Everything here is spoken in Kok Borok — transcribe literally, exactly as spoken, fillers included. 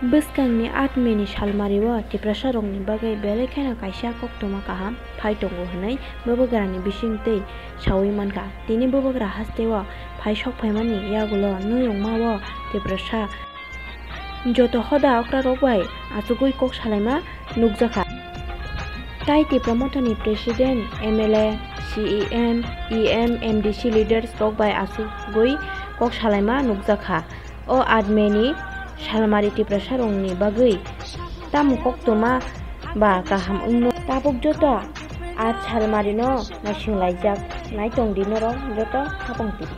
Bwskangni aat May ni salmario Tiprasarokni bagwi belai kheno kaisa koktwma kaham phai tongo hwnwi bubagrani bisingtwi saui mankha. Tini bubagra hasteo phai sokphaimani yagulo nwng wngmao Tiprasa joto hoda okrarok bai achugwi kok salaima nukjakha. Tai Tipra Mothani President, M L A, C E M, E M, M D C leaders rok bai achugwi kok salaima nukjakha. O aat May ni salmari Tiprasarokni bagwi tamo koktwma ba kaham wngno. Tabuk joto aat salmarino naisinglaijak nai tongdi norok joto hapang twi.